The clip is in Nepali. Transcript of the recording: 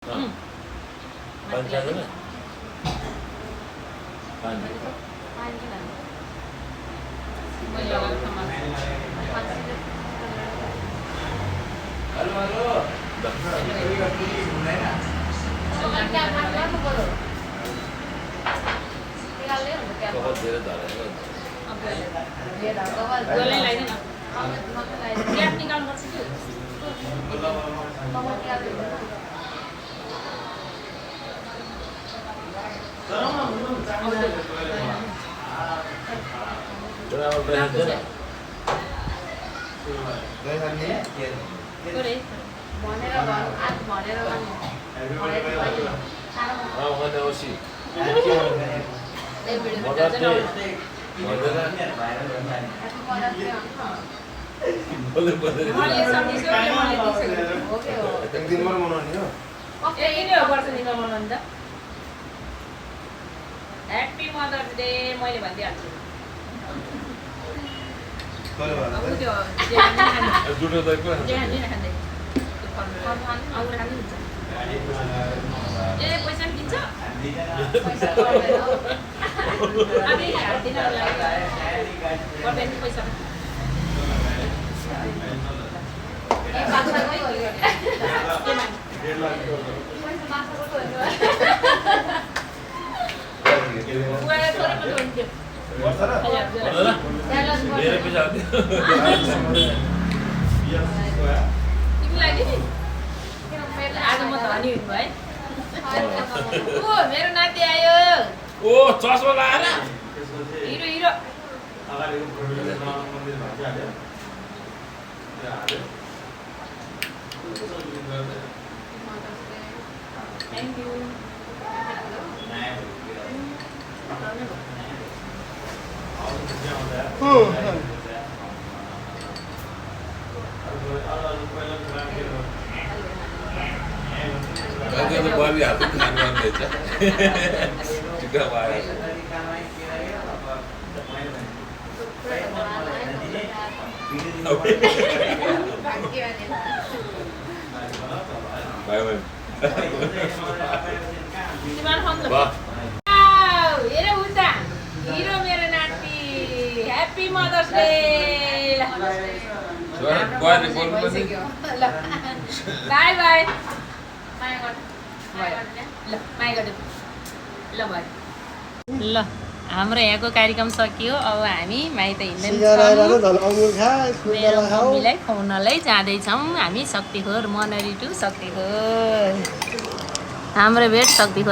पानी चाहिँदैन पानी बहुत धेरै धरेको Happy Mother's Day, मैले भनिदिइहाल्छु जुटो दही पो पैसा पनि दिन्छ पैसा मेरो पैसा तिमीलाई नि आज म धनी हुनु है ओ मेरो नाति आयो ओ चस्मा लगाएर हिरो हिरो थ्याङ्क यू त्यो त बलि हाल्दै खानु पर्ने रहेछ टिका भयो भयो तिमीहरू फोन भयो हेर उता हिरो मेरो नाति ह्याप्पी मदर्स डे बुहारी बोल्नु पर्ने बाई बाई माया गर्नु ल माया गर्नु ल भयो ल हाम्रो यहाँको कार्यक्रम सकियो अब हामी माइत मेरो मम्मीलाई खुवाउनलाई जाँदैछौँ हामी शक्तिखोर मनरी टु शक्तिखोर हाम्रो भेट शक्तिखोर